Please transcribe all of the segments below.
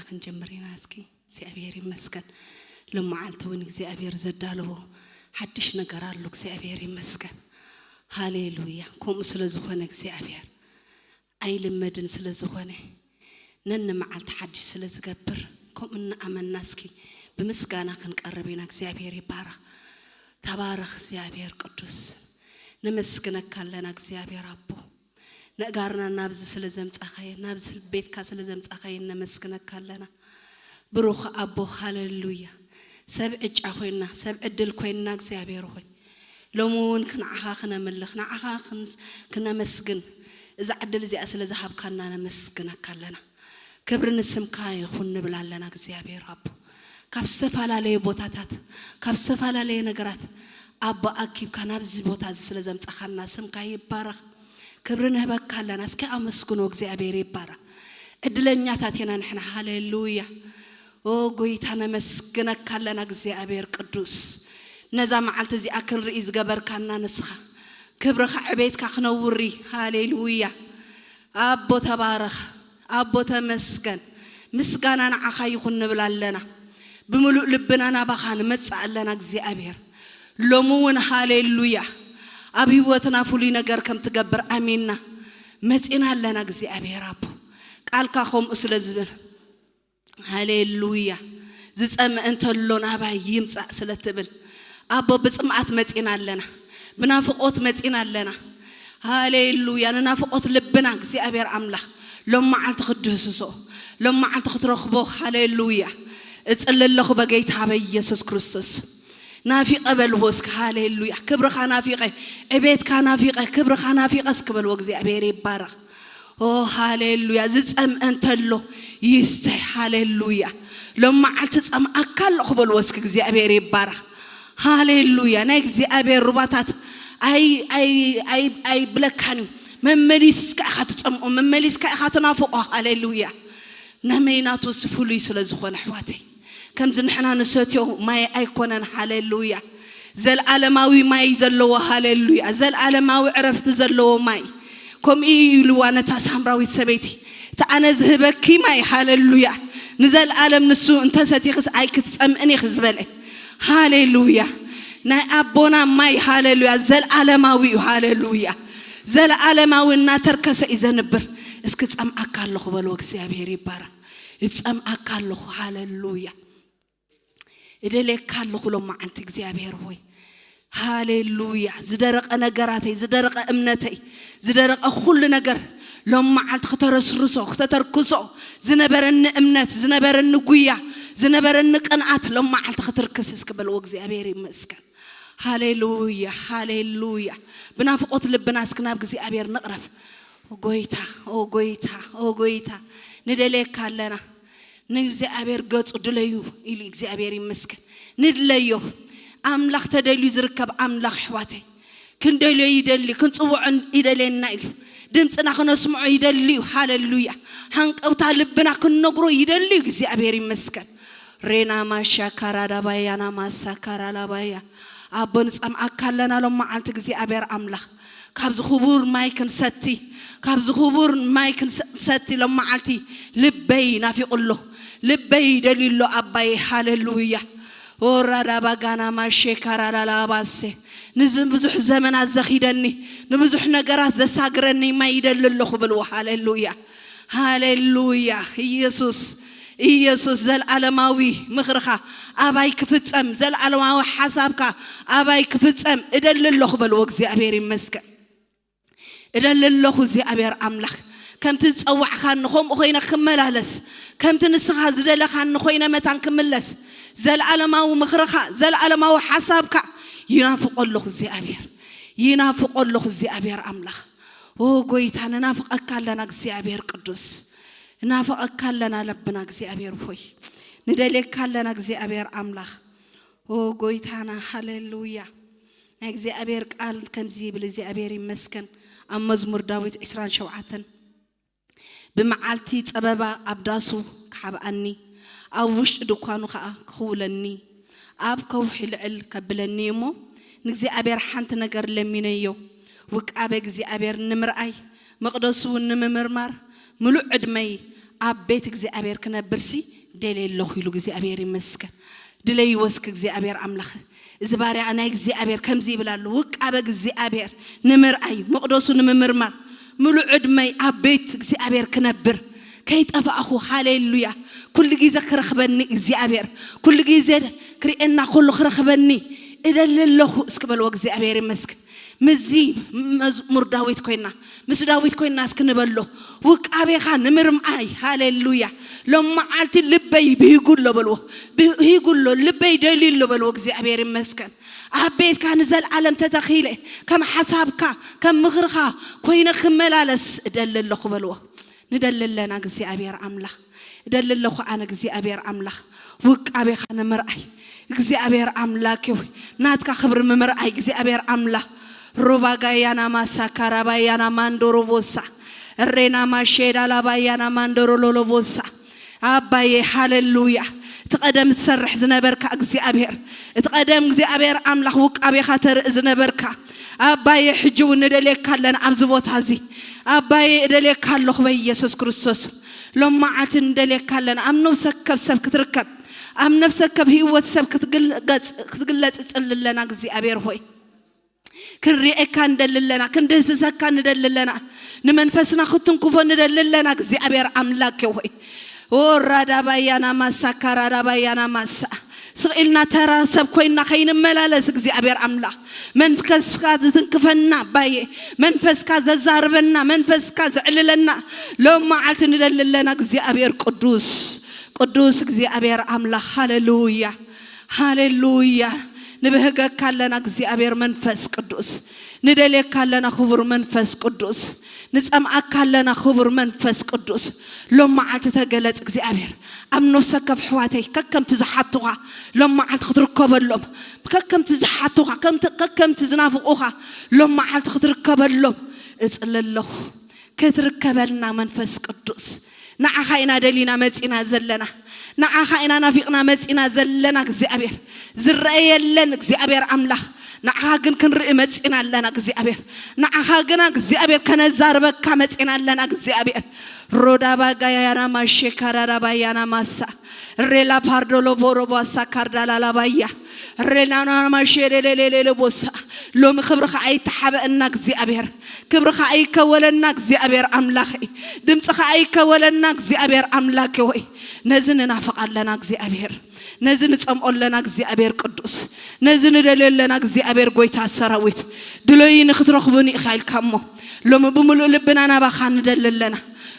ክንጀምር ኢና። እስኪ እግዚኣብሔር ይመስገን። ሎም መዓልቲ እውን እግዚኣብሔር ዘዳለዎ ሓድሽ ነገር ኣሎ። እግዚኣብሔር ይመስገን። ሃሌሉያ። ከምኡ ስለ ዝኾነ እግዚኣብሔር ኣይልመድን ስለ ዝኾነ ነኒ መዓልቲ ሓድሽ ስለ ዝገብር ከምኡ እናኣመንና እስኪ ብምስጋና ክንቀርብ ኢና። እግዚኣብሔር ይባረኽ። ተባረኽ እግዚኣብሔር ቅዱስ። ነመስግነካ ኣለና እግዚኣብሔር ኣቦ። ነእጋርና ናብዚ ስለ ዘምጻኻየን ናብዚ ቤትካ ስለ ዘምጻኻየን ነመስግነካ ኣለና። ብሩኽ ኣቦ ሃሌሉያ። ሰብ ዕጫ ኮይንና ሰብ ዕድል ኮይንና እግዚኣብሔር ሆይ ሎሚ እውን ንዓኻ ክነምልኽ ንዓኻ ክነመስግን እዛ ዕድል እዚኣ ስለ ዝሃብካና ነመስግነካ ኣለና። ክብሪ ንስምካ ይኹን ንብል ኣለና እግዚኣብሔር ኣቦ። ካብ ዝተፈላለየ ቦታታት ካብ ዝተፈላለየ ነገራት ኣቦ ኣኪብካ ናብዚ ቦታ እዚ ስለ ዘምጻኻና ስምካ ይባረኽ። ክብሪ ንህበካ ኣለና። እስኪ ኣመስግኖ እግዚኣብሔር ይባረኽ። ዕድለኛታት ኢና ንሕና። ሃሌሉያ። ኦ ጎይታ ነመስግነካ ኣለና እግዚኣብሔር ቅዱስ። ነዛ መዓልቲ እዚኣ ክንርኢ ዝገበርካና ንስኻ ክብርኻ ዕቤትካ ክነውሪ። ሃሌሉያ። ኣቦ ተባረኽ። ኣቦ ተመስገን። ምስጋና ንዓኻ ይኹን ንብል ኣለና። ብምሉእ ልብና ናባኻ ንመጽእ ኣለና እግዚኣብሔር። ሎሚ እውን ሃሌሉያ ኣብ ህይወትና ፍሉይ ነገር ከም ትገብር ኣሚንና መጺና ኣለና እግዚኣብሔር ኣቦ። ቃልካ ከምኡ ስለ ዝብል ሃሌሉያ። ዝጸምእ እንተሎ ናባይ ይምጻእ ስለ ትብል ኣቦ ብጽምኣት መጺና ኣለና። ብናፍቆት መጺና ኣለና። ሃሌሉያ። ንናፍቆት ልብና እግዚኣብሔር ኣምላኽ ሎም መዓልቲ ክትድህስሶ ሎም መዓልቲ ክትረኽቦ ሃሌሉያ። እጽሊ ኣለኹ በጌታ በኢየሱስ ክርስቶስ። ናፊቐ በልዎ እስኪ ሃሌሉያ። ክብርኻ ናፊቐ ዕቤትካ ናፊቐ ክብርኻ ናፊቐ እስኪ በልዎ እግዚኣብሔር ይባረኽ። ኦ ሃሌሉያ። ዝጸምአ እንተሎ ይስተ። ሃሌሉያ። ሎም መዓልቲ ጸምኣካ ኣለኹ በልዎ እስኪ እግዚኣብሔር ይባረኽ። ሃሌሉያ። ናይ እግዚኣብሔር ሩባታት ኣይብለካን እዩ። መመሊስካ ኢኻ ትጸምኦ መመሊስካ ኢኻ ትናፍቆ። ሃሌሉያ። ነመይናቱ ፍሉይ ስለ ዝኾነ ኣሕዋተይ ከምዚ ንሕና ንሰትዮ ማይ ኣይኮነን። ሃሌሉያ። ዘልዓለማዊ ማይ ዘለዎ ሃሌሉያ ዘልዓለማዊ ዕረፍቲ ዘለዎ ማይ። ከምኡ ኢልዋ ነታ ሳምራዊት ሰበይቲ እቲ ኣነ ዝህበኪ ማይ ሃሌሉያ ንዘልዓለም ንሱ እንተሰቲኽስ ኣይክትጸምእን ኢኺ ዝበለ። ሃሌሉያ። ናይ ኣቦና ማይ ሃሌሉያ ዘልዓለማዊ እዩ። ሃሌሉያ። ዘለዓለማዊ እናተርከሰ እዩ ዘንብር። እስኪ ጸምኣካ ኣለኹ በልዎ እግዚኣብሔር ይባረኽ። እጸምኣካ ኣለኹ። ሃሌሉያ። እደልየካ ኣለኹ ሎም መዓልቲ እግዚኣብሔር ሆይ። ሃሌሉያ። ዝደረቐ ነገራተይ ዝደረቐ እምነተይ ዝደረቐ ኩሉ ነገር ሎም መዓልቲ ክተረስርሶ ክተተርክሶ ዝነበረኒ እምነት ዝነበረኒ ጉያ ዝነበረኒ ቅንኣት ሎም መዓልቲ ክትርክስ እስኪ በልዎ እግዚኣብሔር ይመስገን። ሃሌሉያ ሃሌሉያ። ብናፍቆት ልብና እስኪ ናብ እግዚኣብሔር ንቕረብ። ኦ ጎይታ ኦ ጎይታ ኦ ጎይታ ንደልየካ ኣለና። ንእግዚኣብሔር ገጹ ድለዩ ኢሉ እግዚኣብሔር ይመስገን። ንድለዮ። ኣምላኽ ተደልዩ ዝርከብ ኣምላኽ ኣሕዋተይ ክንደልዮ ይደሊ ክንጽውዖ ይደልየና እዩ። ድምፅና ክነስምዖ ይደሊ እዩ። ሃሌሉያ። ሃንቀውታ ልብና ክንነግሮ ይደሊ እዩ እግዚኣብሔር ይመስገን። ሬና ማሻ ካራዳባያና ማሳ ካራላባያ ኣቦ ንጸምኣካ ኣለና ሎም መዓልቲ እግዚኣብሔር ኣምላኽ ካብዚ ክቡር ማይ ክንሰቲ ካብዚ ክቡር ማይ ክንሰቲ ሎም መዓልቲ ልበይ ናፊቑ ኣሎ። ልበይ ደልዩ ኣሎ ኣባይ። ሃሌሉያ። ኦራዳባጋና ማሼካራላላባሴ ንብዙሕ ዘመናት ዘኺደኒ ንብዙሕ ነገራት ዘሳግረኒ ማይ ይደሊ ኣለኹ በልዎ። ሃሌሉያ ሃሌሉያ። ኢየሱስ ኢየሱስ ዘልዓለማዊ ምኽርኻ ኣባይ ክፍጸም ዘልዓለማዊ ሓሳብካ ኣባይ ክፍጸም እደሊ ኣለኹ በልዎ። እግዚኣብሔር ይመስገን። እደሊ ኣለኹ እግዚኣብሔር ኣምላኽ ከምቲ ዝጸዋዕካኒ ከምኡ ኮይነ ክመላለስ ከምቲ ንስኻ ዝደለኻኒ ኮይነ መታን ክምለስ ዘልዓለማዊ ምኽርኻ ዘልዓለማዊ ሓሳብካ ይናፍቆ ኣለኹ እግዚኣብሔር ይናፍቆ ኣለኹ እግዚኣብሔር ኣምላኽ። ኦ ጎይታ ንናፍቐካ ኣለና እግዚኣብሔር ቅዱስ። እናፈቐካ ኣለና ለብና እግዚኣብሔር ሆይ ንደልየካ ኣለና እግዚኣብሔር ኣምላኽ። ኦ ጎይታና ሃሌሉያ። ናይ እግዚኣብሔር ቃል ከምዚ ይብል እግዚኣብሔር ይመስገን። ኣብ መዝሙር ዳዊት ዕስራን ሸውዓተን ብመዓልቲ ጸበባ ኣብ ዳሱ ክሓብኣኒ ኣብ ውሽጢ ድኳኑ ኸኣ ክኽውለኒ ኣብ ከውሒ ልዕል ከብለኒ እሞ ንእግዚኣብሔር ሓንቲ ነገር ለሚነዮ፣ ውቃበ እግዚኣብሔር ንምርኣይ፣ መቕደሱ እውን ንምምርማር ምሉእ ዕድመይ ኣብ ቤት እግዚኣብሔር ክነብርሲ ደልየ ኣለኹ ኢሉ እግዚኣብሔር ይመስገን። ድለይዎ እስኪ እግዚኣብሔር ኣምላኽ። እዚ ባርያ ናይ እግዚኣብሔር ከምዚ ይብል ኣሎ፣ ውቃበ እግዚኣብሔር ንምርኣይ፣ መቕደሱ ንምምርማር፣ ምሉእ ዕድመይ ኣብ ቤት እግዚኣብሔር ክነብር፣ ከይጠፋእኹ፣ ሃሌሉያ፣ ኩሉ ግዜ ክረኽበኒ እግዚኣብሔር፣ ኩሉ ግዜ ክርእየና ከሎ ክረኽበኒ እደሊ ኣለኹ እስኪ በልዎ። እግዚኣብሔር ይመስገን። ምስዚ መዝሙር ዳዊት ኮይና፣ ምስ ዳዊት ኮይና እስኪ ንበሎ። ውቃቤኻ ንምርምኣይ፣ ሃሌሉያ። ሎም መዓልቲ ልበይ ብሂጉ ኣሎ በልዎ። ብሂጉ ኣሎ፣ ልበይ ደልዩ ኣሎ በልዎ። እግዚኣብሔር ይመስገን። ኣብ ቤትካ ንዘለዓለም ተተኺለ፣ ከም ሓሳብካ፣ ከም ምኽርኻ ኮይነ ክመላለስ እደሊ ኣለኹ በልዎ። ንደሊ ኣለና እግዚኣብሔር ኣምላኽ። እደሊ ኣለኹ ኣነ እግዚኣብሔር ኣምላኽ። ውቃቤኻ ንምርኣይ እግዚኣብሔር ኣምላክ ሆይ፣ ናትካ ክብሪ ምምርኣይ እግዚኣብሔር ኣምላኽ። ሮባጋያና ማሳካራባያና ማንዶሮ ቦሳ፣ እሬና ማሼዳ ላባያና ማንዶሮ ሎሎ ቦሳ። ኣባዬ ሃሌሉያ። እቲ ቀደም ትሰርሕ ዝነበርካ እግዚኣብሔር፣ እቲ ቀደም እግዚኣብሔር ኣምላኽ ውቃቤኻ ተርኢ ዝነበርካ ኣባዬ፣ ሕጂ እውን ንደልየካ ኣለና ኣብዚ ቦታ እዚ። ኣባዬ እደልየካ ኣለኹ በኢየሱስ ክርስቶስ። ሎም መዓልቲ ንደልየካ ኣለና ኣብ ነፍሰ ወከፍ ሰብ ክትርከብ፣ ኣብ ነፍሰ ወከፍ ህይወት ሰብ ክትግለጽ፣ ክትግለጽ እጽሊ ኣለና እግዚኣብሔር ሆይ። ክንሪኤካ ንደሊ ኣለና፣ ክንድህስሰካ ንደሊ ኣለና፣ ንመንፈስና ክትንክፎ ንደሊ ኣለና እግዚኣብሔር ኣምላክ ሆይ። ኦ ራዳባያና ማሳ ካራዳባያና ማሳ። ስቕ ኢልና ተራ ሰብ ኮይንና ከይንመላለስ እግዚኣብሔር ኣምላኽ፣ መንፈስካ ዝትንክፈና ኣባዬ፣ መንፈስካ ዘዛርበና፣ መንፈስካ ዘዕልለና ሎም መዓልቲ ንደሊ ኣለና እግዚኣብሔር ቅዱስ፣ ቅዱስ እግዚኣብሔር ኣምላኽ። ሃሌሉያ፣ ሃሌሉያ። ንብህገካ ኣለና እግዚኣብሔር መንፈስ ቅዱስ፣ ንደልየካ ኣለና ክቡር መንፈስ ቅዱስ፣ ንጸምኣካ ኣለና ክቡር መንፈስ ቅዱስ። ሎም መዓልቲ ተገለጽ እግዚኣብሔር ኣብ ነፍሰ ወከፍ ኣሕዋተይ፣ ከከምቲ ዝሓቱኻ ሎም መዓልቲ ክትርከበሎም፣ ከከምቲ ዝሓቱኻ፣ ከምቲ፣ ከከምቲ ዝናፍቑኻ ሎም መዓልቲ ክትርከበሎም እጽሊ ኣለኹ። ክትርከበልና መንፈስ ቅዱስ። ንዓኻ ኢና ደሊና መጺና ዘለና፣ ንዓኻ ኢና ናፊቕና መጺና ዘለና እግዚኣብሔር። ዝረአ የለን እግዚኣብሔር ኣምላኽ፣ ንዓኻ ግን ክንርኢ መጺና ኣለና እግዚኣብሔር። ንዓኻ ግና እግዚኣብሔር ከነዛርበካ መጺና ኣለና እግዚኣብሔር። ሮዳባ ጋያና ማሼ ካራዳባ ያና ማሳ፣ ሬላ ፓርዶሎ ቦሮቦ ኣሳ ካርዳላላባያ፣ ሬላና ማሼ ሌሌሌሌ ቦሳ። ሎሚ ክብርኻ ኣይተሓበአና እግዚኣብሔር፣ ክብርኻ ኣይከወለና እግዚኣብሔር ኣምላኸይ፣ ድምፅኻ ኣይከወለና እግዚኣብሔር ኣምላኬ ሆይ። ነዚ ንናፍቕ ኣለና እግዚኣብሔር፣ ነዚ ንጸምኦ ኣለና እግዚኣብሔር ቅዱስ፣ ነዚ ንደልዮ ኣለና እግዚኣብሔር ጎይታ ሰራዊት። ድለዩ ንክትረኽቡኒ ኢኻ ኢልካ እሞ፣ ሎሚ ብምሉእ ልብና ናባኻ ንደሊ ኣለና፣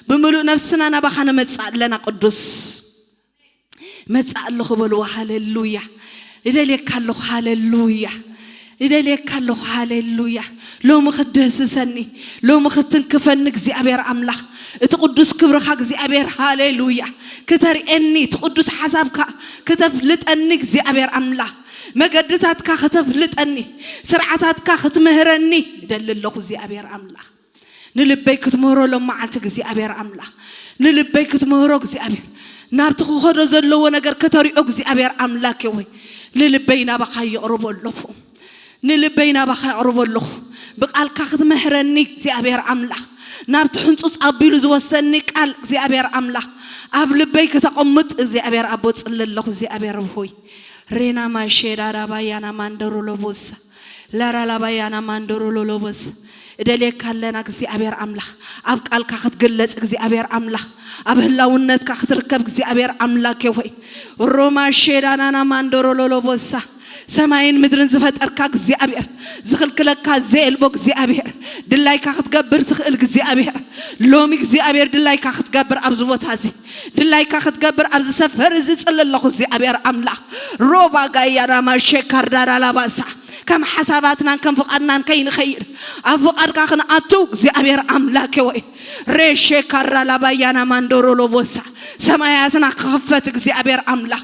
ብምሉእ ነፍስና ናባኻ ንመጽእ ኣለና ቅዱስ። መጽእ ኣለኹ በልዎ። ሃሌሉያ። ይደልየካ ኣለኹ። ሃሌሉያ። ይደልየካ ኣለኹ። ሃሌሉያ። ሎሚ ክትድህስሰኒ፣ ሎሚ ክትንክፈኒ እግዚኣብሔር ኣምላኽ፣ እቲ ቅዱስ ክብርኻ እግዚኣብሔር፣ ሃሌሉያ፣ ክተርእየኒ፣ እቲ ቅዱስ ሓሳብካ ክተፍልጠኒ እግዚኣብሔር ኣምላኽ፣ መገድታትካ ክተፍልጠኒ፣ ስርዓታትካ ክትምህረኒ ይደሊ ኣለኹ እግዚኣብሔር ኣምላኽ። ንልበይ ክትምህሮ ሎም መዓልቲ እግዚኣብሔር ኣምላኽ፣ ንልበይ ክትምህሮ እግዚኣብሔር፣ ናብቲ ክኸዶ ዘለዎ ነገር ከተሪኦ እግዚኣብሔር ኣምላኬ ወይ፣ ንልበይ ናባኻ የቕርቦ ኣለኹ። ንልበይ ናባኻ የቕርቦ ኣለኹ። ብቃልካ ክትመህረኒ እግዚኣብሔር ኣምላኽ፣ ናብቲ ሕንጹጽ ኣቢሉ ዝወሰኒ ቃል እግዚኣብሔር ኣምላኽ ኣብ ልበይ ከተቐምጥ እግዚኣብሔር ኣቦ ጽሊ ኣለኹ። እግዚኣብሔር ሆይ፣ ሬና ማሼዳ ራባያና ማንደሮ ሎቦሳ፣ ላራላባያና ማንደሮ ሎሎቦሳ። እደልየካ ኣለና እግዚኣብሔር ኣምላኽ፣ ኣብ ቃልካ ክትግለጽ እግዚኣብሔር ኣምላኽ፣ ኣብ ህላውነትካ ክትርከብ እግዚኣብሔር ኣምላኬ ሆይ። ሮማ ሼዳናና ማንደሮ ሎሎቦሳ። ሰማይን ምድርን ዝፈጠርካ እግዚኣብሔር፣ ዝኽልክለካ ዘየልቦ እግዚኣብሔር፣ ድላይካ ክትገብር ትኽእል እግዚኣብሔር፣ ሎሚ እግዚኣብሔር ድላይካ ክትገብር ኣብዚ ቦታ እዚ፣ ድላይካ ክትገብር ኣብዚ ሰፈር እዚ ጽሊ ኣለኹ እግዚኣብሔር ኣምላኽ። ሮባ ጋያና ማሼ ካርዳራ ላባሳ። ከም ሓሳባትናን ከም ፍቓድናን ከይንኸይድ፣ ኣብ ፍቓድካ ክንኣቱ እግዚኣብሔር ኣምላኬ ወይ። ሬሼ ካራ ላባያና ማንዶሮ ሎቦሳ። ሰማያትና ክኽፈት እግዚኣብሔር ኣምላኽ።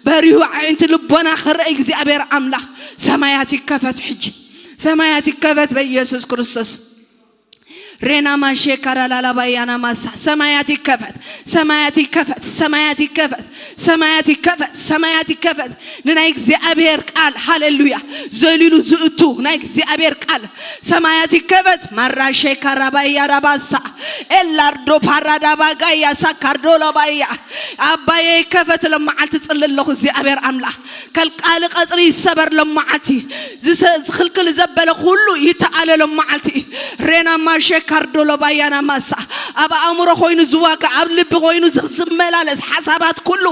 በሪሁ ኣዒንቲ ልቦና ክረኢ እግዚኣብሔር ኣምላኽ። ሰማያት ይከፈት ሕጂ። ሰማያት ይከፈት በኢየሱስ ክርስቶስ። ሬና ማሼ ካራ ላላባያና ማሳ። ሰማያት ይከፈት። ሰማያት ይከፈት። ሰማያት ይከፈት። ሰማያት ይከፈት። ሰማያት ይከፈት። ንናይ እግዚኣብሔር ቃል ሃሌሉያ። ዘሊሉ ዝእቱ ናይ እግዚኣብሔር ቃል ሰማያት ይከፈት። ማራሼ ካራባያ ራባሳ ኤላርዶ ፓራዳባጋያ ሳካርዶ ሎባያ ኣባየ ይከፈት። ለመዓልቲ ጽሊ ኣለኹ እግዚኣብሔር ኣምላኽ ከልቃሊ ቀጽሪ ይሰበር። ለመዓልቲ ዝሰ- ዝኽልክል ዘበለ ኩሉ ይተኣለ። ለመዓልቲ ሬና ማሼ ካርዶ ሎባያና ማሳ ኣብ ኣእምሮ ኮይኑ ዝዋጋ ኣብ ልቢ ኮይኑ ዝመላለስ ሓሳባት ኩሉ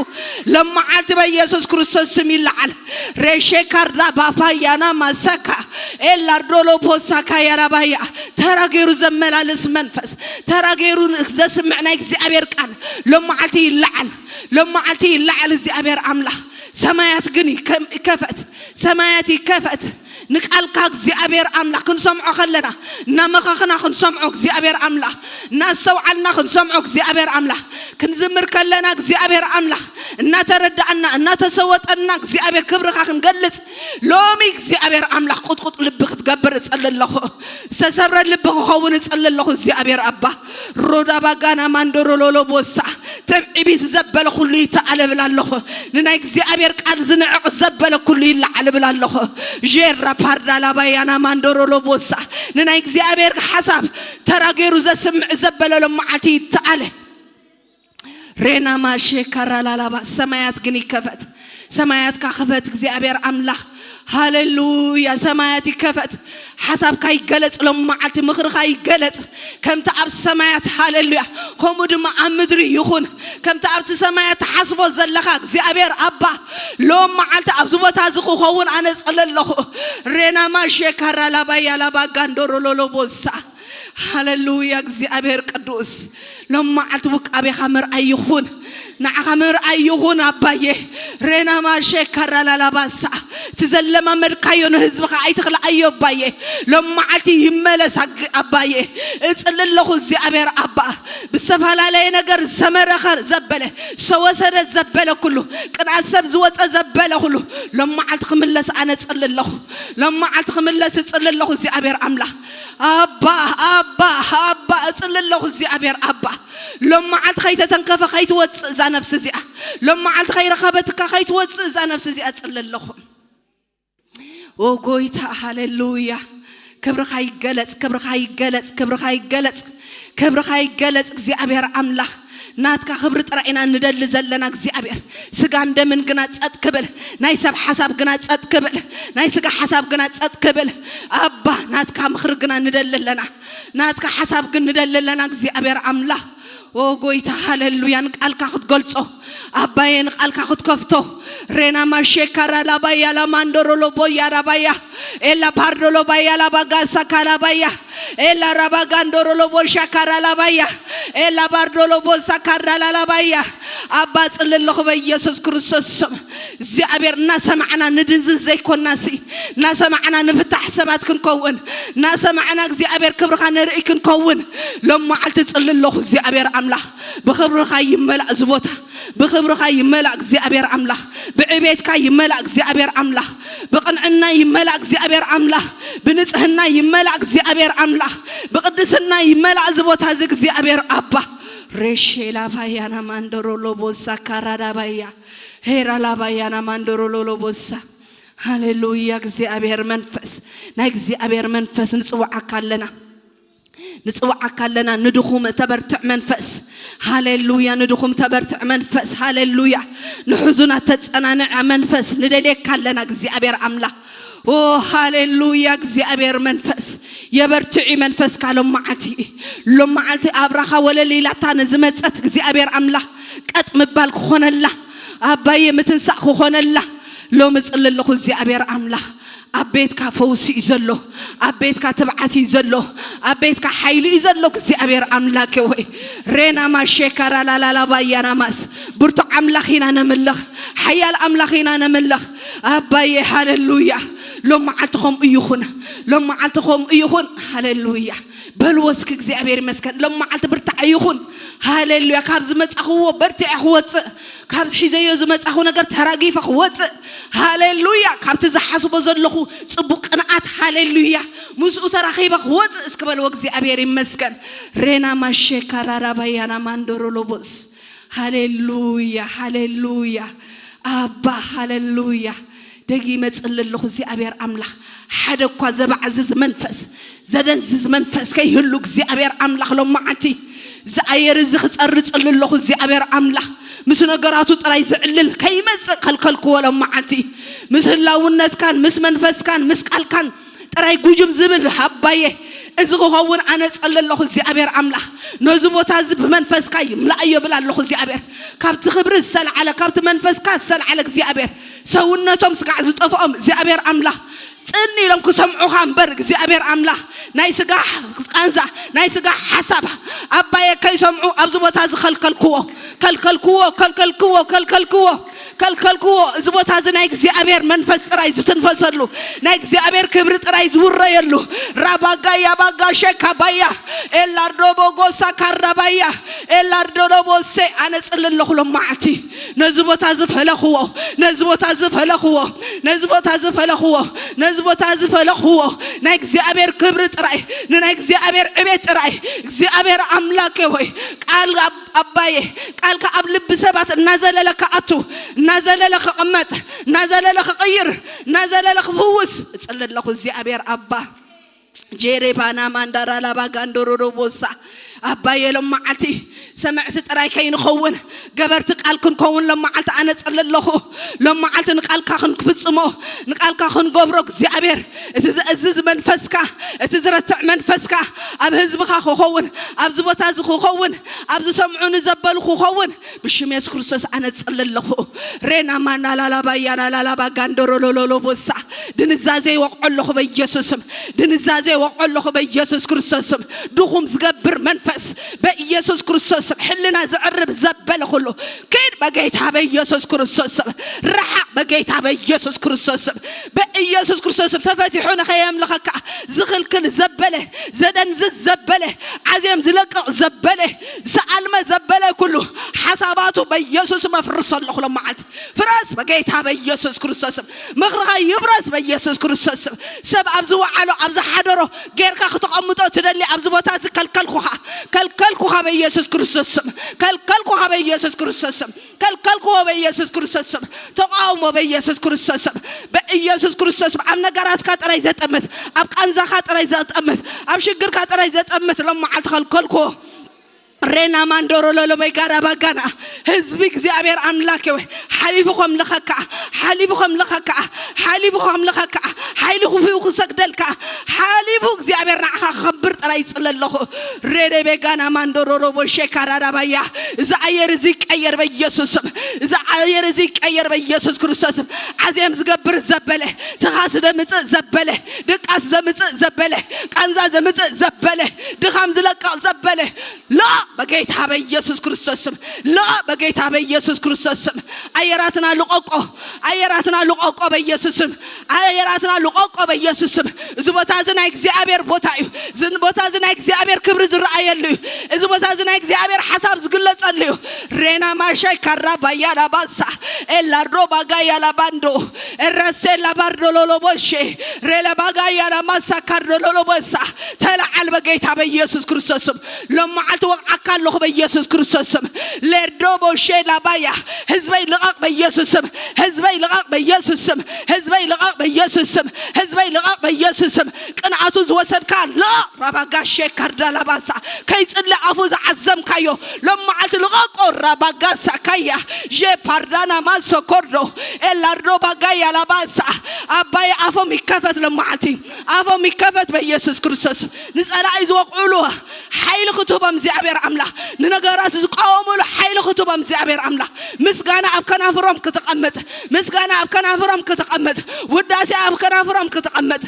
ለመዓልቲ በኢየሱስ ክርስቶስ ስም ይለዓል። ሬሼ ካርዳ ባፋያና ማሰካ ኤላርዶሎ ፖሳካ ያራባያ ተራ ገይሩ ዘመላልስ መንፈስ ተራ ገይሩ ዘስምዕ ናይ እግዚኣብሔር ቃል ሎመዓልቲ ይለዓል። ሎመዓልቲ ይለዓል እግዚኣብሔር ኣምላኽ ሰማያት ግን ይከም- ይከፈት። ሰማያት ይከፈት። ንቃልካ እግዚኣብሔር ኣምላኽ ክንሰምዖ ከለና እናመኻኽና ክንሰምዖ እግዚኣብሔር ኣምላኽ እናስተውዓልና ክንሰምዖ እግዚኣብሔር ኣምላኽ ክንዝምር ከለና እግዚኣብሔር ኣምላኽ እናተረዳእና እናተሰወጠና እግዚኣብሔር ክብርኻ ክንገልጽ ሎሚ እግዚኣብሔር ኣምላኽ ቁጥቁጥ ልቢ ክትገብር እጸሊ ኣለኹ። ዝተሰብረ ልቢ ክኸውን እጸሊ ኣለኹ እግዚኣብሔር ኣባ ሮዳ ባጋና ማንዶሮ ሎሎ ቦሳ ትብዒቢት ዘበለ ኩሉ ይተኣለ እብል ኣለኹ። ንናይ እግዚኣብሔር ቃል ዝንዕቕ ዘበለ ኩሉ ይለዓል እብል ኣለኹ። ዤራ ፓርዳ ላባያና ማንዶሮ ሎቦሳ ንናይ እግዚኣብሔር ሓሳብ ተራ ገይሩ ዘስምዕ ዘበለ ሎመዓልቲ ይተኣለ። ሬና ማሼ ካራላላባ ሰማያት ግን ይከፈት። ሰማያትካ ክፈት እግዚኣብሔር ኣምላኽ። ሃሌሉያ ሰማያት ይከፈት። ሓሳብካ ይገለጽ ሎም መዓልቲ ምኽርኻ ይገለጽ ከምቲ ኣብ ሰማያት ሃሌሉያ ከምኡ ድማ ኣብ ምድሪ ይኹን። ከምቲ ኣብቲ ሰማያት ትሓስቦ ዘለኻ እግዚኣብሔር ኣባ ሎም መዓልቲ ኣብዚ ቦታ እዚ ክኸውን ኣነ ጸለ ኣለኹ። ሬናማ ሼካራ ላባያ ላባ ጋንዶሮ ሎሎቦሳ ሃሌሉያ እግዚኣብሔር ቅዱስ። ሎም መዓልቲ ውቃቤኻ ምርኣይ ይኹን። ንዓኻ ምርኣይ ይኹን ኣባዬ። ሬናማ ሼካራ ላላባሳ እቲ ዘለማመድካዮ ንህዝብኻ ኣይትኽልኣዮ ኣባዬ። ሎም መዓልቲ ይመለስ ኣግ- ኣባዬ። እጽሊ ኣለኹ እግዚኣብሔር ኣባ ብዝተፈላለየ ነገር ዝሰመረኸ ዘበለ ዝተወሰደ ዘበለ ኩሉ ቅንኣት ሰብ ዝወፀ ዘበለ ኩሉ ሎም መዓልቲ ክምለስ ኣነ እጽሊ ኣለኹ። ሎም መዓልቲ ክምለስ እጽሊ ኣለኹ እግዚኣብሔር ኣምላኽ። ኣባ ኣባ ኣባ እጽሊ ኣለኹ እግዚኣብሔር ኣባ። ሎም መዓልቲ ከይተተንከፈ ከይትወጽእ እዛ ነፍሲ እዚኣ ሎም መዓልቲ ከይረኸበትካ ከይትወጽእ እዛ ነፍሲ እዚኣ እጽሊ ኣለኹ። ኦ ጎይታ ሃሌሉያ። ክብርኻ ይገለጽ ክብርኻ ይገለጽ ክብርኻ ይገለጽ ክብርኻ ይገለጽ እግዚኣብሔር ኣምላኽ። ናትካ ክብሪ ጥራይ ኢና ንደሊ ዘለና እግዚኣብሔር። ስጋን ደምን ግና ጸጥ ክብል ናይ ሰብ ሓሳብ ግና ጸጥ ክብል ናይ ስጋ ሓሳብ ግና ጸጥ ክብል ኣባ ናትካ ምኽሪ ግና ንደሊ ኣለና። ናትካ ሓሳብ ግን ንደሊ ኣለና እግዚኣብሔር ኣምላኽ። ኦ ጎይታ ሃሌሉያ ንቃልካ ክትገልጾ ኣባዬ ንቃልካ ክትከፍቶ ሬና ማሼካራ ላባያ ላማንዶሮ ሎቦያ ራባያ ኤላ ፓርዶ ሎባያ ላባጋሳ ካላባያ ኤላ ራባጋንዶሮ ሎቦሻካራ ላባያ ኤላ ባርዶ ሎቦሳ ካራ ላላባያ ኣባ ጽሊ ኣለኹ በኢየሱስ ክርስቶስ ስም እግዚኣብሔር እናሰማዕና ንድንዝዝ ዘይኮናሲ እናሰማዕና ንፍታሕ ሰባት ክንከውን እናሰማዕና እግዚኣብሔር ክብርኻ ንርኢ ክንከውን ሎም መዓልቲ ጽሊ ኣለኹ እግዚኣብሔር ኣምላኽ ብኽብርኻ ይመላእ እዚ ቦታ ብኽብርኻ ይመላእ እግዚኣብሔር ኣምላኽ ብዕቤትካ ይመላእ እግዚኣብሔር ኣምላኽ ብቕንዕና ይመላእ እግዚኣብሔር ኣምላኽ ብንጽህና ይመላእ እግዚኣብሔር ኣምላኽ ብቕድስና ይመላእ እዚ ቦታ እዚ እግዚኣብሔር ኣባ ሬሼላ ባያና ማንደሮ ሎቦሳ ካራዳባያ ሄራ ላባያና ማንደሮ ሎሎቦሳ ሃሌሉያ እግዚኣብሔር መንፈስ ናይ እግዚኣብሔር መንፈስ ንጽውዓካ ኣለና ንጽውዓካ ኣለና ንድኹም ተበርትዕ መንፈስ ሃሌሉያ ንድኹም ተበርትዕ መንፈስ ሃሌሉያ ንሕዙናት ተጸናንዐ መንፈስ ንደልየካ ኣለና እግዚኣብሔር ኣምላኽ ኦ ሃሌሉያ እግዚኣብሔር መንፈስ የበርትዒ መንፈስካ ሎም መዓልቲ ሎም መዓልቲ ኣብራኻ ወለል ኢላታ ንዝመጸት እግዚኣብሔር ኣምላኽ ቀጥ ምባል ክኾነላ ኣባዬ ምትንሳእ ክኾነላ ሎሚ ጽሊ ኣለኹ እግዚኣብሔር ኣምላኽ ኣብ ቤትካ ፈውሲ እዩ ዘሎ ኣብ ቤትካ ትብዓት እዩ ዘሎ ኣብ ቤትካ ሓይሊ እዩ ዘሎ እግዚኣብሔር ኣምላክ ወይ ሬና ማሼካራ ላላላባያና ማስ ብርቱ ኣምላኽ ኢና ነምልኽ ሓያል ኣምላኽ ኢና ነምልኽ ኣባዬ ሃሌሉያ ሎም መዓልቲ ከምኡ ይኹን ሎም መዓልቲ ከምኡ ይኹን ሃሌሉያ በልዎ እስኪ እግዚኣብሔር ይመስገን ሎም መዓልቲ ብርታዕ ይኹን ሃሌሉያ ካብ ዝመጻኽዎ በርቲዐ ክወፅእ ካብ ሒዘዮ ዝመጻኹ ነገር ተራጊፈ ክወፅእ ሃሌሉያ ካብቲ ዝሓስቦ ዘለኹ ፅቡቅ ቅንኣት ሃሌሉያ ምስኡ ተራኺበ ክወፅእ እስኪ በልዎ እግዚኣብሔር ይመስገን ሬና ማሼ ካራራባያና ማንዶሮ ሎቦስ ሃሌሉያ ሃሌሉያ ኣባ ሃሌሉያ ደጊመ ጽሊ ኣለኹ እግዚኣብሔር ኣምላኽ፣ ሓደ እኳ ዘባዕዝዝ መንፈስ፣ ዘደንዝዝ መንፈስ ከይህሉ እግዚኣብሔር ኣምላኽ፣ ሎማዓንቲ ዝኣየር እዚ ክጸሪ ጽሊ ኣለኹ እግዚኣብሔር ኣምላኽ፣ ምስ ነገራቱ ጥራይ ዝዕልል ከይመጽእ ከልከልክዎ። ሎማዓንቲ ምስ ህላውነትካን ምስ መንፈስካን ምስ ቃልካን ጥራይ ጉጅም ዝብል ሃባየ እዚ ክኸውን ኣነ ጸሊ ኣለኹ እግዚኣብሔር ኣምላኽ፣ ነዚ ቦታ እዚ ብመንፈስካ ይምላእ እዮ ብል ኣለኹ እግዚኣብሔር። ካብቲ ክብሪ ዝሰልዓለ ካብቲ መንፈስካ ዝሰልዓለ እግዚኣብሔር ሰውነቶም ስጋዕ ዝጠፍኦም እግዚኣብሔር ኣምላኽ ጽን ኢሎም ክሰምዑኻ እምበር እግዚኣብሔር ኣምላኽ ናይ ስጋ ቃንዛ ናይ ስጋ ሓሳብ ኣባየ ከይሰምዑ ኣብዚ ቦታ ዝኸልከልክዎ ከልከልክዎ ከልከልክዎ ከልከልክዎ ከልከልክዎ። እዚ ቦታ እዚ ናይ እግዚኣብሔር መንፈስ ጥራይ ዝትንፈሰሉ ናይ እግዚኣብሔር ክብሪ ጥራይ ዝውረየሉ ራባጋ ያባጋ ሸካባያ ኤላርዶ ቦጎሳ ካራባያ ኤላርዶ ዶቦሴ ኣነ ጽሊ ኣለኹ ሎማዓንቲ ነዚ ቦታ ዝፈለኽዎ ነዚ ቦታ ዝፈለኽዎ ነዚ ቦታ ዝፈለኽዎ ነዚ ቦታ ዝፈለኽዎ ናይ እግዚኣብሔር ክብሪ ጥራይ ንናይ እግዚኣብሔር ዕቤት ጥራይ እግዚኣብሔር ኣምላኬ ሆይ ቃል ኣባየ ቃልካ ኣብ ልቢ ሰባት እናዘለለ ክኣቱ እናዘለለ ክቕመጥ እናዘለለ ክቕይር እናዘለለ ክፍውስ እጽሊ ኣለኹ እግዚኣብሔር ኣባ። ጄሬባና ማንዳራ ላባ ጋንዶሮዶ ቦሳ ኣባየ ሎም መዓልቲ ሰምዕቲ ጥራይ ከይንኸውን ገበርቲ ቃል ክንከውን ሎም መዓልቲ ኣነ ጸሊ ኣለኹ። ሎም መዓልቲ ንቃልካ ክንክፍጽሞ ንቃልካ ክንገብሮ እግዚኣብሔር እቲ ዝእዝዝ መንፈስካ እቲ ዝረትዕ መንፈስካ ኣብ ህዝብኻ ክኸውን ኣብዚ ቦታ እዚ ክኸውን ኣብ ዝሰምዑኒ ዘበሉ ክኸውን ብሽም የሱስ ክርስቶስ ኣነ ጸሊ ኣለኹ። ሬና ማና ላላባያ ናላላባ ጋንዶሮሎሎሎ ቦሳ ድንዛዜ ይወቕዖ ኣለኹ በኢየሱስም ድንዛዜ ይወቕዖ ኣለኹ በኢየሱስ ክርስቶስም ድኹም ዝገብር መንፈስ በኢየሱስ ክርስቶስም ሕልና ዘዕርብ ዘበለ ኩሉ ኪድ በጌታ በኢየሱስ ክርስቶስም ርሓቕ በጌታ በኢየሱስ ክርስቶስም በኢየሱስ ክርስቶስም ተፈቲሑ ንኸየምልኸካ ዝኽልክል ዘበለ ዘደንዝዝ ዘበለ ዓዜም ዝለቅቕ ዘበለ ዝኣልመ ዘበለ ኩሉ ሓሳባቱ በኢየሱስም ኣፍርሶ ኣለኹ ሎም መዓልቲ ፍረስ በጌታ በኢየሱስ ክርስቶስም ምኽርኻ ይፍረስ በኢየሱስ ክርስቶስም ሰብ ኣብ ዝወዓሎ ኣብ ዝሓደሮ ጌርካ ክተቐምጦ ትደሊ ኣብዚ ቦታ እዚ ከልከልኩኻ ከልከልኩኻ በኢየሱስ ክርስቶስም ከልከልኩኻ በኢየሱስ ክርስቶስም ከልከልኩዎ በኢየሱስ ክርስቶስም ተቃውሞ በኢየሱስ ክርስቶስም በኢየሱስ ክርስቶስም ኣብ ነገራትካ ጥራይ ዘጠምት ኣብ ቃንዛኻ ጥራይ ዘጠምት ኣብ ሽግርካ ጥራይ ዘጠምት ሎም መዓልቲ ከልከልኩዎ ሬና ማንዶሮ ለሎበይ ጋራ ባጋና ህዝቢ እግዚኣብሔር ኣምላክ ወይ ሓሊፉ ከምልኸካ ሓሊፉ ከምልኸካ ሓሊፉ ከምልኸካ ሓይሊ ክፉኡ ክሰግደልካ ሓሊፉ እግዚኣብሔር ንዓኻ ክኸብር ጥራይ ይጽለ ኣለኹ ሬደ ቤጋና ማንዶሮሮ ቦሼ ካራዳባያ እዚ ኣየር እዚ ይቀየር በኢየሱስም እዚ ኣየር እዚ ይቀየር በኢየሱስ ክርስቶስም ዓዜም ዝገብር ዘበለ ትኻስ ዘምጽእ ዘበለ ድቃስ ዘምጽእ ዘበለ ቃንዛ ዘምጽእ ዘበለ ድኻም ዝለቅቕ ዘበለ ላ በጌታ በኢየሱስ ክርስቶስም ላ በጌታ በኢየሱስ ክርስቶስም ኣየራትና ልቆቆ ኣየራትና ልቆቆ በኢየሱስም ኣየራትና ልቆቆ በኢየሱስም እዚ ቦታ እዚ ናይ እግዚኣብሔር ቦታ እዩ እዚ ቦታ እዚ ናይ እግዚኣብሔር ክብሪ ዝረኣየሉ እዩ እዚ ቦታ እዚ ናይ እግዚኣብሔር ሓሳብ ዝግለጸሉ እዩ ሬና ማሻይ ካራ ባያላ ባሳ ኤላርዶ ባጋ ያላ ባንዶ ኤረሴ ላባርዶ ሎሎቦሼ ሬላ ባጋ ያላ ማሳ ካርዶ ሎሎቦሳ ተለዓል በጌታ በኢየሱስ ክርስቶስም ሎም መዓልቲ ወቕዓካ ኣለኹ በኢየሱስ ክርስቶስም ሌርዶ ቦሼ ላባያ ህዝበይ ልቐቕ በኢየሱስም ህዝበይ ልቐቕ በኢየሱስም ህዝበይ ልቐቕ በኢየሱስም ህዝበይ ልቐቕ በኢየሱስም ቅንኣቱ ዝወሰድካ ልቐቕ ራባጋሼ ካርዳ ላባሳ ከይጽሊ ኣፉ ዝዓዘምካዮ ሎም መዓልቲ ልቐቆ ራባጋሳ ካያ ዤ ፓርዳና ማሶ ኮርዶ ኤላርዶ ባጋያ ላባሳ ኣባይ ኣፎም ይከፈት ሎም መዓልቲ ኣፎም ይከፈት በኢየሱስ ክርስቶስ ንጸላኢ ዝወቕዑሉ ሓይሊ ክትህቦም እግዚኣብሔር ኣምላኽ ንነገራት ዝቃወሙሉ ሓይሊ ክትህቦም እግዚኣብሔር ኣምላኽ ምስጋና ኣብ ከናፍሮም ክትቐምጥ ምስጋና ኣብ ከናፍሮም ክትቐምጥ ውዳሴ ኣብ ከናፍሮም ክትቐምጥ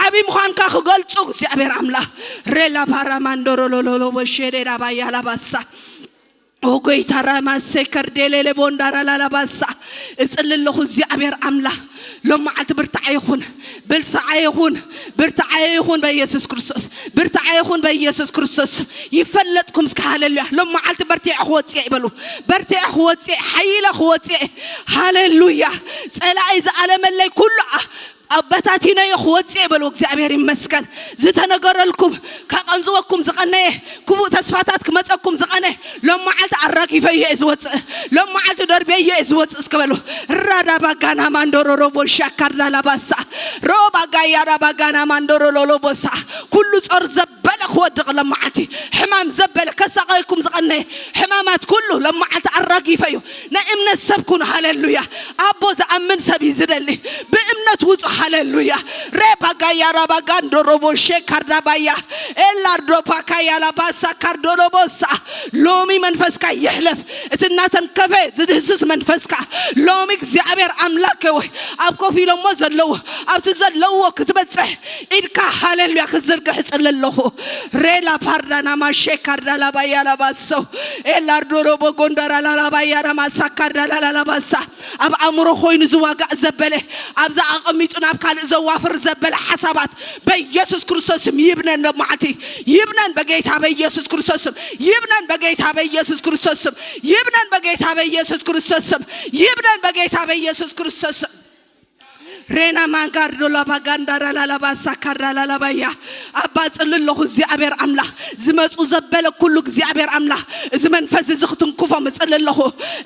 ዓብዪ ምዃንካ ክገልጹ እግዚኣብሔር ኣምላኽ ሬላ ባራማንዶሮሎሎሎ ወሼዴዳ ባያላባሳ ኦጎይታ ራማሴ ከርዴሌሌ ቦንዳራ ላላባሳ እጽሊ ኣለኹ እግዚኣብሔር ኣምላኽ ሎም መዓልቲ ብርትዓ ይኹን ብርትዓ ይኹን ብርትዓ ይኹን በኢየሱስ ክርስቶስ ብርትዓ ይኹን በኢየሱስ ክርስቶስ ይፈለጥኩም እስከ ሃሌሉያ ሎም መዓልቲ በርቲዐ ክወፅእ ይበሉ በርቲዐ ክወፅእ ሓይለ ክወፅእ ሃሌሉያ ፀላኢ ዝኣለመለይ ኩሉ ኣበታቲነዮ ክወፅእ በልዎ። እግዚኣብሔር ይመስገን። ዝተነገረልኩም፣ ከቐንዝወኩም ዝቐነየ፣ ክቡእ ተስፋታት ክመፀኩም ዝቐነ፣ ሎም መዓልቲ ኣራጊፈዮ እየ ዝወፅእ። ሎም መዓልቲ ደርብየዮ እየ ዝወፅእ እስከ በሉ። ራዳ ባጋና ማንዶሮሮ ቦሻ ካርዳ ላባሳ፣ ሮ ባጋያ ራ ባጋና ማንዶሮሎሎ ቦሳ። ኩሉ ጾር ዘበለ ክወድቕ ሎም መዓልቲ፣ ሕማም ዘበለ ከሳቐየኩም ዝቐነየ ሕማማት ኩሉ ሎም መዓልቲ ኣራጊፈዮ። ናይ እምነት ሰብ ኩኑ። ሃሌሉያ። ኣቦ ዝኣምን ሰብ እዩ ዝደሊ። ብእምነት ውጹ። ሃሌሉያ። ሬ ባጋያ ራባጋን ዶሮቦ ሼ ካርዳባያ ኤላርዶ ፓካያ ላባሳ ካርዶሎቦሳ። ሎሚ መንፈስካ ይሕለፍ። እቲ እናተንከፈ ዝድህስስ መንፈስካ ሎሚ እግዚኣብሔር ኣምላክ ወይ ኣብ ኮፍ ኢሎሞ ዘለዉ ኣብቲ ዘለዎ ክትበጽሕ ኢድካ ሃሌሉያ ክዝርግሕ እጽሊ ኣለኹ። ሬላ ፓርዳና ማሼ ካርዳ ላባያ ላባሶ ኤላርዶሮቦ ጎንዳራ ላላባያ ራማሳ ካርዳ ላላላባሳ። ኣብ ኣእምሮ ኮይኑ ዝዋጋእ ዘበለ፣ ኣብዛ ኣቐሚጡ ናብ ካልእ ዘዋፍር ዘበለ ሓሳባት በኢየሱስ ክርስቶስ ስም ይብነን። ሎም መዓልቲ ይብነን በጌታ በኢየሱስ ክርስቶስ ስም። ይብነን በጌታ በኢየሱስ ክርስቶስ ስም። ይብነን በጌታ በኢየሱስ ክርስቶስ ስም። ይብነን በጌታ በኢየሱስ ክርስቶስ ስም። ሬና ማንጋርዶ ላባጋንዳራ ላላባሳ ካራ ላላባያ። ኣባ ጽሊ ኣለኹ እግዚኣብሔር ኣምላኽ፣ ዝመጹ ዘበለ ኩሉ እግዚኣብሔር ኣምላኽ፣ እዚ መንፈስ እዚ ክትንክፎም እጽሊ ኣለኹ።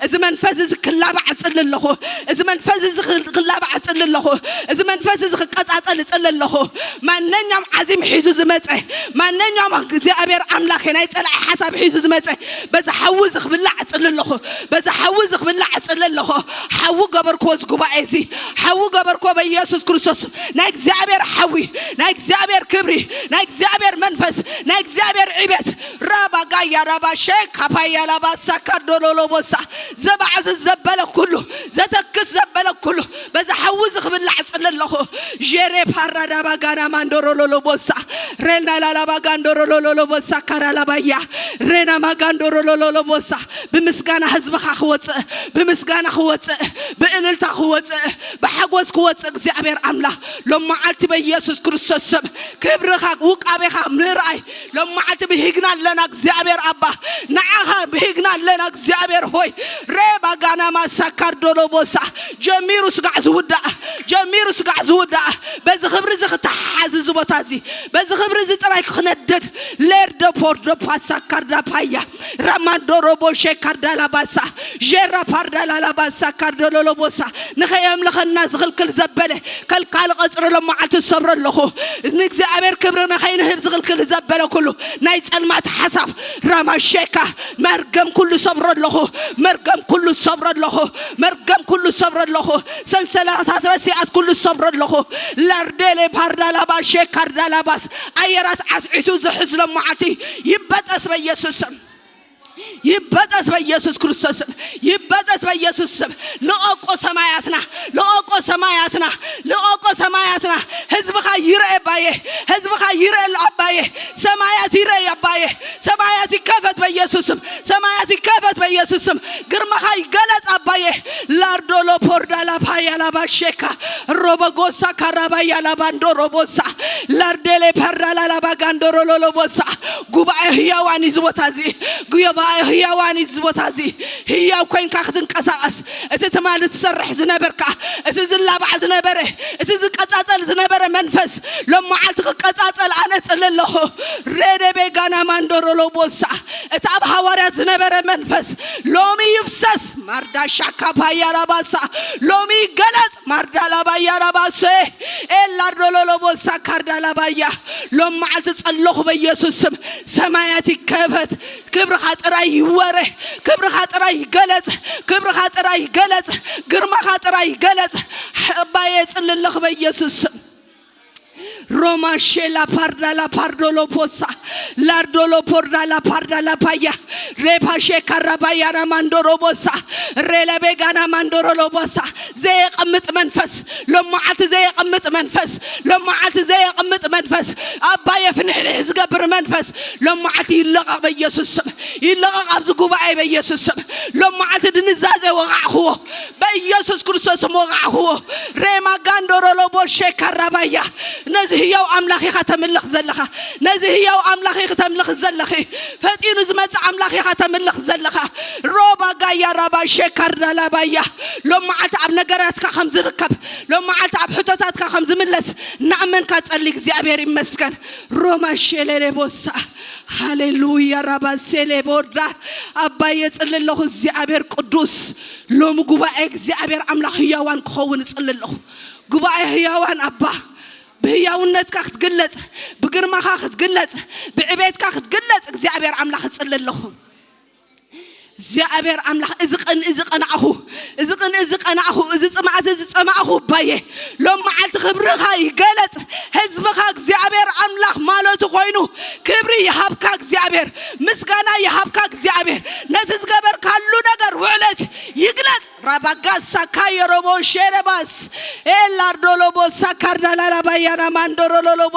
እዚ መንፈስ እዚ ክላባዕ እጽሊ ኣለኹ። እዚ መንፈስ እዚ ክል- ክላባዕ እጽሊ ኣለኹ። እዚ መንፈስ እዚ ክቀጻጸል እጽሊ ኣለኹ። ማንኛውም ዓዚም ሒዙ ዝመጸ፣ ማንኛውም እግዚኣብሔር ኣምላኽ ናይ ጸላኢ ሓሳብ ሒዙ ዝመጸ፣ በዚ ሓዊ እዚ ክብላዕ እጽሊ ኣለኹ። በዚ ሓዊ እዚ ክብላዕ እጽሊ ኣለኹ። ሓዊ ገበርክዎ እዚ ጉባኤ እዚ፣ ሓዊ ገበርክዎ በኢየሱስ ክርስቶስ። ናይ እግዚኣብሔር ሓዊ፣ ናይ እግዚኣብሔር ክብሪ፣ ናይ እግዚኣብሔር መንፈስ፣ ናይ እግዚኣብሔር ዕቤት። ራባ ጋያ ራባ ሼ ካፓያ ላባ ሳካዶሎሎቦሳ። ዘባዕዝ ዘበለ ኩሉ፣ ዘተክስ ዘበለ ኩሉ በዚ ሓዊ እዚ ክብላዕ እጽሊ ኣለኹ። ዤሬ ፓራ ዳባ ጋና ማንዶሮሎሎቦሳ። ሬና ላላባ ጋንዶሮሎሎቦሳ ካራ ላባያ። ሬና ማጋንዶሮሎሎቦሳ። ብምስጋና ህዝብኻ ክወፅእ፣ ብምስጋና ክወፅእ፣ ብእልልታ ክወፅእ፣ ብሓጎስ ክወፅእ እግዚኣብሔር ኣምላኽ ሎም መዓልቲ በኢየሱስ ክርስቶስ ስም ክብርኻ ውቃቤኻ ምርኣይ ሎም መዓልቲ ብሂግና ኣለና እግዚኣብሔር ኣባ። ንዓኻ ብሂግና ኣለና እግዚኣብሔር ሆይ። ሬባ ጋና ማሳካር ዶሎቦሳ። ጀሚሩ ስጋዕ ዝውዳእ፣ ጀሚሩ ስጋዕ ዝውዳእ። በዚ ክብሪ እዚ ክተሓዝ እዚ ቦታ እዚ፣ በዚ ክብሪ እዚ ጥራይ ክነድድ። ሌርዶ ፖርዶ ፓሳካርዳ ፓያ ራማንዶሮቦ ሼካርዳ ላባሳ ዤራ ፓርዳ ላላባሳ ካርዶሎሎቦሳ። ንኸየምልኸና ዝኽልክል ዘበለ ከልካሊ ቐጽሪ ሎም መዓልቲ ዝሰብሮ ኣለኹ። ንእግዚኣብሔር ክብሪ ንኸይንህብ ዝኽልክል ዘበለ ኩሉ ናይ ጸልማት ሓሳብ ራማሼካ መርገም ኩሉ ሰብሮ ኣለኹ። መርገም ኩሉ ሰብሮ ኣለኹ። መርገም ኩሉ ሰብሮ ኣለኹ። ሰንሰለታት ረሲኣት ኩሉ ሰብሮ ኣለኹ። ላርዴሌ ፓርዳላባሼ ካርዳላባስ ኣየራት ዓትዒቱ ዝሕዝ ሎም መዓልቲ ይበጠስ በኢየሱስ ስም። ይበጠስ በኢየሱስ ክርስቶስ ስም። ይበጠስ በኢየሱስ ስም። ልቐቆ ሰማያትና፣ ልቐቆ ሰማያትና፣ ልቐቆ ሰማያትና። ህዝብኻ ይርአ ኣባዬ፣ ህዝብኻ ይርአ ኣባዬ። ሰማያት ይርአ ኣባዬ። ሰማያት ይከፈት በኢየሱስ ስም። ሰማያት ይከፈት በኢየሱስ ስም። ግርማኻ ይገለጽ ኣባዬ። ላርዶሎ ፖርዳላ ፓያላ ባሼካ ሮበጎሳ ካራባያ ላባንዶ ሮቦሳ ላርዴሌ ፓርዳላ ላባጋንዶ ሮሎሎቦሳ። ጉባኤ ህያዋን እዩ እዚ ቦታ እዚ። ጉባኤ ህያዋን እዩ እዚ ቦታ እዚ። ህያው ኮይንካ ክትንቀሳቐስ፣ እቲ ትማሊ ትሰርሕ ዝነበርካ፣ እቲ ዝላባዕ ዝነበረ፣ እቲ ዝቀጻጸል ዝነበረ መንፈስ ሎም መዓልቲ ክቀጻጸል ኣነ ጽሊ ኣለኹ። ሬደቤ ጋና ማንዶሮሎ ቦሳ። እቲ ኣብ ሃዋርያት ዝነበረ መንፈስ ሎሚ ይፍሰስ። ማርዳ ሻካ ፓያራባሳ ሎሚ ይገለጽ። ማርዳ ላባያራባሶ ኤላርዶሎሎ ቦሳ ካርዳ ላባያ። ሎም መዓልቲ ጸለኹ በኢየሱስ ስም። ሰማያት ይከፈት። ክብርኻ ጥራይ ይወረ። ክብርኻ ጥራይ ይገለጽ። ክብርኻ ጥራይ ይገለጽ። ግርማኻ ጥራይ ይገለጽ። ኣባዬ ጽሊ ኣለኹ በኢየሱስ ስም። ሮማ ሼላ ፓርዳላ ፓርዶሎ ፖሳ ላርዶሎ ፖርዳላ ፓርዳላ ፓያ ሬፓ ሼካራ ባያና ማንዶሮ ቦሳ ሬለቤጋና ማንዶሮሎ ቦሳ። ዘየቐምጥ መንፈስ ሎም መዓልቲ ዘየቐምጥ መንፈስ ሎም መዓልቲ ዘየቐምጥ መንፈስ ኣባዬ ፍንሕንሕ ዝገብር መንፈስ ሎም መዓልቲ ይለቐቕ በኢየሱስ ስም። ይለቐቕ ኣብዚ ጉባኤ በኢየሱስ ስም። ሎም መዓልቲ ድንዛዜ ወቓዕኽዎ። ኢየሱስ ክርስቶስ ሞቓዕዎ። ሬማ ጋንዶሮሎቦ ሸካራባያ። ነዚ ህያው ኣምላኽ ኢኻ ተምልኽ ዘለኻ። ነዚ ህያው ኣምላኽ ኢኺ ተምልኽ ዘለኺ። ፈጢኑ ዝመጽእ ኣምላኽ ኢኻ ተምልኽ ዘለኻ። ሮባ ጋያ ራባ ሸካርዳላባያ። ሎም መዓልቲ ኣብ ነገራትካ ከም ዝርከብ፣ ሎም መዓልቲ ኣብ ሕቶታትካ ከም ዝምለስ እናኣመንካ ጸሊ። እግዚኣብሔር ይመስገን። ሮማ ሸሌሌ ቦሳ። ሃሌሉያ ራባ ሴሌ ቦዳ። ኣባይ የጽሊ ኣለኹ። እግዚኣብሔር ቅዱስ፣ ሎሚ ጉባኤ እግዚኣብሔር ኣምላኽ ህያዋን ክኸውን እጽሊ ኣለኹ። ጉባኤ ህያዋን ኣባ፣ ብህያውነትካ ክትግለጽ፣ ብግርማኻ ክትግለጽ፣ ብዕቤትካ ክትግለጽ እግዚኣብሔር ኣምላኽ እጽሊ ኣለኹ። እግዚኣብሔር ኣምላኽ፣ እዚ ቅን እዚ ቀናዕኹ፣ እዚ ቅን እዚ ቀናዕኹ፣ እዚ ጽማእ እዚ ዝጸማእኹ ባየ፣ ሎም መዓልቲ ክብርኻ ይገለጽ። ህዝብኻ እግዚኣብሔር ኣምላኽ ማለቱ ኮይኑ፣ ክብሪ ይሃብካ እግዚኣብሔር፣ ምስጋና ይሃብካ እግዚኣብሔር። ነቲ ዝገበርካሉ ነገር ውዕለት ይግለጽ። ራባጋሳ ካየሮቦ ሼረባስ ኤላርዶሎቦ ሳካርዳላላባያና ማንዶሮሎሎቦ